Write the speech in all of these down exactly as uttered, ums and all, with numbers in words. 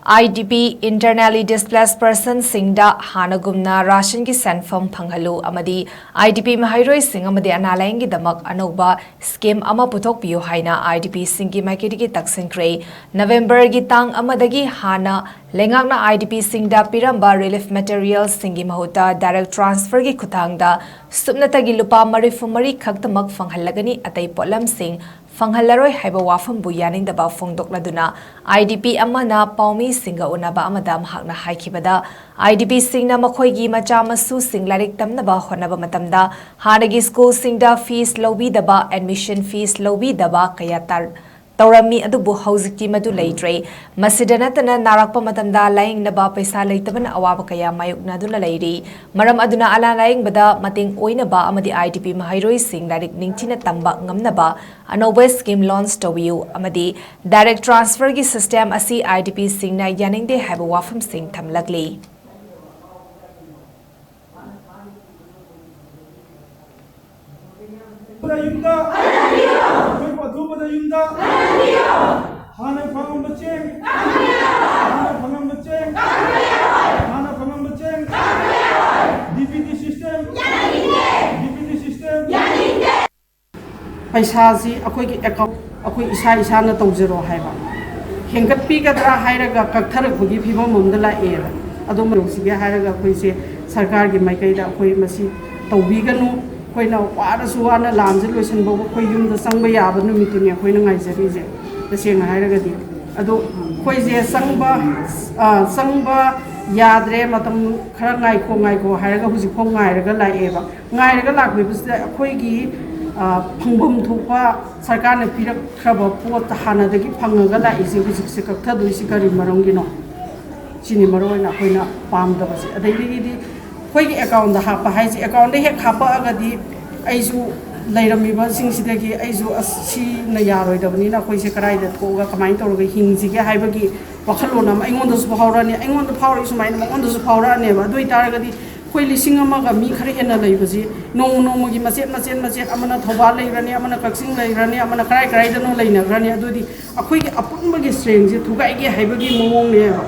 IDP, Internally Displaced Personsꯁꯤꯡꯗ ꯍꯥꯟꯅꯒꯨꯝꯅ ꯔꯥꯁꯟꯒꯤ ꯁꯦꯟꯐꯝ ꯐꯪꯍꯜꯂꯨ ꯑꯃꯗꯤ IDP ꯃꯍꯩꯔꯣꯏꯁꯤꯡ ꯑꯃꯗꯤ ꯑꯅꯥ ꯂꯥꯌꯦꯡꯒꯤꯗꯃꯛ ꯑꯅꯧꯕ ꯁ꯭ꯀꯤꯝ ꯑꯃ ꯄꯨꯊꯣꯛꯄꯤꯌꯨ ꯍꯥꯏꯅ IDPꯁꯤꯡꯒꯤ ꯃꯥꯏꯀꯩꯗꯒꯤ ꯇꯛꯁꯤꯟꯈ꯭ꯔꯦ꯫ ꯅꯕꯦꯝꯕꯔꯒꯤ ꯇꯥꯡ ꯑꯃꯗꯒꯤ ꯍꯥꯟꯅ ꯂꯩꯉꯥꯛꯅ IDPꯁꯤꯡꯗ ꯄꯤꯔꯝꯕ ꯔꯤꯂꯤꯐ ꯃꯦꯇꯔꯤꯌꯦꯜꯁꯤꯡꯒꯤ ꯃꯍꯨꯠꯇ ꯗꯥꯏꯔꯦꯛ ꯇ꯭ꯔꯥꯟꯁꯐꯔꯒꯤ ꯈꯨꯠꯊꯥꯡꯗ ꯁꯨꯞꯅꯇꯒꯤ ꯂꯨꯄꯥ ꯃꯔꯤꯐꯨ ꯃꯔꯤ ꯈꯛꯇꯃꯛ ꯐꯪꯍꯜꯂꯒꯅꯤ, ꯑꯇꯩ ꯄꯣꯠꯂꯝꯁꯤꯡ ꯐꯪꯍꯜꯂꯔꯣꯏ ꯍꯥꯏꯕ ꯋꯥꯐꯝꯕꯨ ꯌꯥꯅꯤꯡꯗꯕ ꯐꯣꯡꯗꯣꯛꯂꯗꯨꯅ IDP ꯑꯃꯅ ꯄꯥꯎꯃꯤꯁꯤꯡꯒ ꯎꯅꯕ ꯑꯃꯗ ꯃꯍꯥꯛꯅ ꯍꯥꯏꯈꯤꯕꯗ, IDPꯁꯤꯡꯅ ꯃꯈꯣꯏꯒꯤ ꯃꯆꯥ ꯃꯁꯨꯁꯤꯡ ꯂꯥꯏꯔꯤꯛ ꯇꯝꯅꯕ ꯍꯣꯠꯅꯕ ꯃꯇꯝꯗ ꯍꯥꯟꯅꯒꯤ ꯁ꯭ꯀꯨꯜꯁꯤꯡꯗ ꯐꯤꯁ ꯂꯧꯕꯤꯗꯕ, ꯑꯦꯗꯃꯤꯁꯟ ꯐꯤꯁ ꯂꯧꯕꯤꯗꯕ ꯀꯌꯥ ꯇꯥꯔ-, ꯇꯧꯔꯝꯃꯤ, ꯑꯗꯨꯕꯨ ꯍꯧꯖꯤꯛꯇꯤ ꯃꯗꯨ ꯂꯩꯇ꯭ꯔꯦ꯫ ꯃꯁꯤꯗ ꯅꯠꯇꯅ ꯅꯥꯔꯛꯄ ꯃꯇꯝꯗ ꯂꯥꯌꯦꯡꯅꯕ ꯄꯩꯁꯥ ꯂꯩꯇꯕꯅ ꯑꯋꯥꯕ ꯀꯌꯥ ꯃꯥꯌꯣꯛꯅꯗꯨꯅ ꯂꯩꯔꯤ꯫ ꯃꯔꯝ ꯑꯗꯨꯅ ꯑꯅꯥ ꯂꯥꯌꯦꯡꯕꯗ ꯃꯇꯦꯡ ꯑꯣꯏꯅꯕ ꯑꯃꯗꯤ IDP ꯃꯍꯩꯔꯣꯏꯁꯤꯡ ꯂꯥꯏꯔꯤꯛ ꯅꯤꯡꯊꯤꯅ ꯇꯝꯕ ꯉꯝꯅꯕ ꯑꯅꯧꯕ ꯁ꯭ꯀꯤꯝ ꯂꯣꯟꯆ ꯇꯧꯕꯤꯌꯨ ꯑꯃꯗꯤ ꯗꯥꯏꯔꯦꯛ ꯇ꯭ꯔꯥꯟꯁꯐꯔꯒꯤ ꯁꯤꯁꯇꯦꯝ ꯑꯁꯤ IDPꯁꯤꯡꯅ ꯌꯥꯅꯤꯡꯗꯦ ꯍꯥꯏꯕ ꯋꯥꯐꯝꯁꯤꯡ ꯊꯝꯂꯛꯂꯤ꯫ ꯌꯨꯝꯗ, ꯑꯊꯨꯕꯗ ꯌꯨꯝꯗ ꯍꯥꯟꯅ ꯐꯪꯉꯝꯕ ꯆꯦꯡ, ꯍꯥꯟꯅ ꯐꯪꯉꯝꯕ ꯆꯦꯡ, ꯍꯥꯟꯅ ꯐꯪꯉꯝꯕ ꯆꯦꯡ, DBT system, DBT system꯫ ꯄꯩꯁꯥꯁꯤ ꯑꯩꯈꯣꯏꯒꯤ ꯑꯦꯀꯥꯎꯟ ꯑꯩꯈꯣꯏ ꯏꯁꯥ ꯏꯁꯥꯅ ꯇꯧꯖꯔꯣ ꯍꯥꯏꯕ, ꯍꯦꯟꯒꯠꯄꯤꯒꯗ꯭ꯔꯥ ꯍꯥꯏꯔꯒ ꯀꯛꯊꯔꯛꯄꯒꯤ ꯐꯤꯕꯝ ꯑꯃꯗ ꯂꯥꯛꯑꯦꯕ꯫ ꯑꯗꯣ ꯃꯔꯨꯞꯁꯤꯒꯦ ꯍꯥꯏꯔꯒ ꯑꯩꯈꯣꯏꯁꯦ ꯁꯔꯀꯥꯔꯒꯤ ꯃꯥꯏꯀꯩꯗ ꯑꯩꯈꯣꯏ ꯃꯁꯤ ꯇꯧꯕꯤꯒꯅꯨ꯫ ꯑꯩꯈꯣꯏꯅ ꯋꯥꯔꯁꯨ ꯋꯥꯅ ꯂꯥꯟꯁꯦ ꯂꯣꯏꯁꯤꯟꯕ ꯐꯥꯎꯕ ꯑꯩꯈꯣꯏ ꯌꯨꯝꯗ ꯆꯪꯕ ꯌꯥꯕ ꯅꯨꯃꯤꯠꯇꯨꯅꯤ ꯑꯩꯈꯣꯏꯅ ꯉꯥꯏꯖꯔꯤꯁꯦ, ꯇꯁꯦꯡꯅ ꯍꯥꯏꯔꯒꯗꯤ꯫ ꯑꯗꯣ ꯑꯩꯈꯣꯏꯁꯦ ꯆꯪꯕ, ꯑ, ꯆꯪꯕ ꯌꯥꯗ꯭ꯔꯦ, ꯃꯇꯝ ꯈꯔ ꯉꯥꯏꯈꯣ ꯉꯥꯏꯈꯣ ꯍꯥꯏꯔꯒ ꯍꯧꯖꯤꯛꯐꯥꯎ ꯉꯥꯏꯔꯒ ꯂꯥꯛꯑꯦꯕ꯫ ꯉꯥꯏꯔꯒ ꯂꯥꯛꯂꯤꯕꯁꯤꯗ ꯑꯩꯈꯣꯏꯒꯤ, ꯑ, ꯐꯪꯐꯝ ꯊꯣꯛꯄ ꯁꯔꯀꯥꯔꯅ ꯄꯤꯔꯛꯈ꯭ꯔꯕ ꯄꯣꯠ ꯍꯥꯟꯅꯗꯒꯤ ꯐꯪꯉꯒ ꯂꯥꯛꯏꯁꯦ ꯍꯧꯖꯤꯛꯁꯦ ꯀꯛꯊꯗꯣꯏꯁꯤ ꯀꯔꯤ ꯃꯔꯝꯒꯤꯅꯣ? ꯁꯤꯅꯤ ꯃꯔꯨ ꯑꯣꯏꯅ ꯑꯩꯈꯣꯏꯅ ꯄꯥꯝꯗꯕꯁꯦ꯫ ꯑꯗꯒꯤꯗꯤ ꯑꯩꯈꯣꯏꯒꯤ ꯑꯦꯀꯥꯎꯟꯗ ꯍꯥꯞꯄ ꯍꯥꯏꯁꯦ, ꯑꯦꯀꯥꯎꯟꯗ ꯍꯦꯛ ꯍꯥꯞꯄꯛꯑꯒꯗꯤ ꯑꯩꯁꯨ ꯂꯩꯔꯝꯃꯤꯕꯁꯤꯡꯁꯤꯗꯒꯤ ꯑꯩꯁꯨ ꯑꯁ ꯁꯤꯅ ꯌꯥꯔꯣꯏꯗꯕꯅꯤꯅ ꯑꯩꯈꯣꯏꯁꯦ ꯀꯗꯥꯏꯗ ꯊꯣꯛꯑꯒ ꯀꯃꯥꯏꯅ ꯇꯧꯔꯒ ꯍꯤꯡꯁꯤꯒꯦ ꯍꯥꯏꯕꯒꯤ ꯋꯥꯈꯜꯂꯣꯟ ꯑꯃ ꯑꯩꯉꯣꯟꯗꯁꯨ ꯐꯥꯎꯔꯛꯑꯅꯤ, ꯑꯩꯉꯣꯟꯗ ꯐꯥꯎꯔꯛꯏ ꯁꯨꯃꯥꯏꯅ ꯃꯉꯣꯟꯗꯁꯨ ꯐꯥꯎꯔꯛꯑꯅꯦꯕ꯫ ꯑꯗꯨ ꯑꯣꯏꯇꯥꯔꯒꯗꯤ ꯑꯩꯈꯣꯏ ꯂꯤꯁꯤꯡ ꯑꯃꯒ ꯃꯤ ꯈꯔ ꯍꯦꯟꯅ ꯂꯩꯕꯁꯤ ꯅꯣꯡꯃ ꯅꯣꯡꯃꯒꯤ ꯃꯆꯦꯠ ꯃꯆꯦꯠ ꯃꯆꯦꯠ, ꯑꯃꯅ ꯊꯧꯕꯥꯜ ꯂꯩꯈ꯭ꯔꯅꯤ, ꯑꯃꯅ ꯀꯛꯆꯤꯡ ꯂꯩꯈ꯭ꯔꯅꯤ, ꯑꯃꯅ ꯀꯔꯥꯏ ꯀꯔꯥꯏꯗꯅꯣ ꯂꯩꯅꯈ꯭ꯔꯅꯤ꯫ ꯑꯗꯨꯗꯤ ꯑꯩꯈꯣꯏꯒꯤ ꯑꯄꯨꯟꯕꯒꯤ ꯁ꯭ꯇꯔꯦꯡꯁꯦ ꯊꯨꯒꯥꯏꯒꯦ ꯍꯥꯏꯕꯒꯤ ꯃꯑꯣꯡꯅꯦꯕ꯫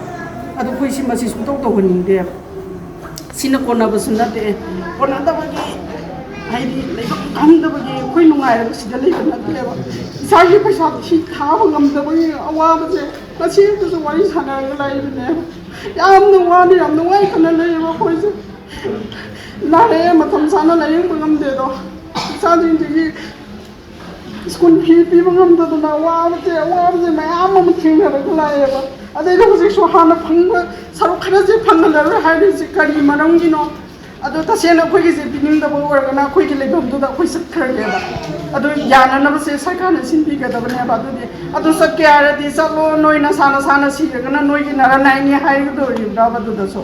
ꯑꯗꯨ ꯑꯩꯈꯣꯏ ꯁꯤ ꯃꯁꯤ ꯁꯨꯡꯇꯧ ꯇꯧꯍꯟꯅꯤꯡꯗꯦꯕ꯫ ꯁꯤꯅ ꯀꯣꯟꯅꯕꯁꯨ ꯅꯠꯇꯦ꯫ ꯀꯣꯟꯅꯗꯕꯒꯤ, ꯍꯥꯏꯗꯤ ꯂꯩꯐꯝ ꯈꯪꯗꯕꯒꯤ ꯑꯩꯈꯣꯏ ꯅꯨꯡꯉꯥꯏꯔꯒ ꯁꯤꯗ ꯂꯩꯕ ꯅꯠꯇꯦꯕ꯫ ꯏꯁꯥꯒꯤ ꯄꯩꯁꯥ ꯁꯤ ꯊꯥꯕ ꯉꯝꯗꯕꯒꯤ ꯑꯋꯥꯕꯁꯦ ꯉꯁꯤ ꯑꯗꯨꯁꯨ ꯋꯥꯔꯤ ꯁꯥꯟꯅꯔꯒ ꯂꯩꯕꯅꯦꯕ꯫ ꯌꯥꯝꯅ ꯋꯥꯅ, ꯌꯥꯝ ꯅꯨꯡꯉꯥꯏꯇꯅ ꯂꯩꯌꯦꯕ ꯑꯩꯈꯣꯏꯁꯦ꯫ ꯅꯥꯔꯛꯑꯦ, ꯃꯇꯝ ꯆꯥꯅ ꯂꯥꯏꯌꯦꯡꯕ ꯉꯝꯗꯦꯗꯣ꯫ ꯏꯆꯥꯁꯤꯡꯁꯤꯒꯤ ꯁ꯭ꯀꯨꯜ ꯐꯤ ꯄꯤꯕ ꯉꯝꯗꯗꯅ ꯑꯋꯥꯕꯁꯦ, ꯑꯋꯥꯕꯁꯦ ꯃꯌꯥꯝ ꯑꯃ ꯊꯦꯡꯅꯔꯒ ꯂꯥꯛꯑꯦꯕ꯫ ꯑꯗꯩꯗ ꯍꯧꯖꯤꯛꯁꯨ ꯍꯥꯟꯅ ꯐꯪꯕ ꯁꯔꯨꯛ ꯈꯔꯁꯦ ꯐꯪꯍꯜꯂꯔꯣꯏ ꯍꯥꯏꯔꯤꯁꯦ ꯀꯔꯤ ꯃꯔꯝꯒꯤꯅꯣ? ꯑꯗꯣ ꯇꯁꯦꯡꯅ ꯑꯩꯈꯣꯏꯒꯤꯁꯦ ꯄꯤꯅꯤꯡꯗꯕ ꯑꯣꯏꯔꯒꯅ ꯑꯩꯈꯣꯏꯒꯤ ꯂꯩꯐꯝꯗꯨꯗ ꯑꯩꯈꯣꯏ ꯆꯠꯈ꯭ꯔꯒꯦꯕ꯫ ꯑꯗꯨ ꯌꯥꯅꯅꯕꯁꯦ ꯁꯔꯀꯥꯔꯅ ꯁꯤꯟꯕꯤꯒꯗꯕꯅꯦꯕ꯫ ꯑꯗꯨꯗꯤ ꯑꯗꯨ ꯆꯠꯀꯦ ꯍꯥꯏꯔꯗꯤ ꯆꯠꯂꯣ, ꯅꯣꯏ ꯅꯁꯥ ꯅꯁꯥꯅ ꯁꯤꯔꯒꯅ ꯅꯣꯏꯒꯤ ꯅꯔꯥ ꯅꯥꯏꯅꯤ ꯍꯥꯏꯒꯗꯧꯔꯤꯕ꯭ꯔꯥꯕ ꯑꯗꯨꯗꯁꯨ?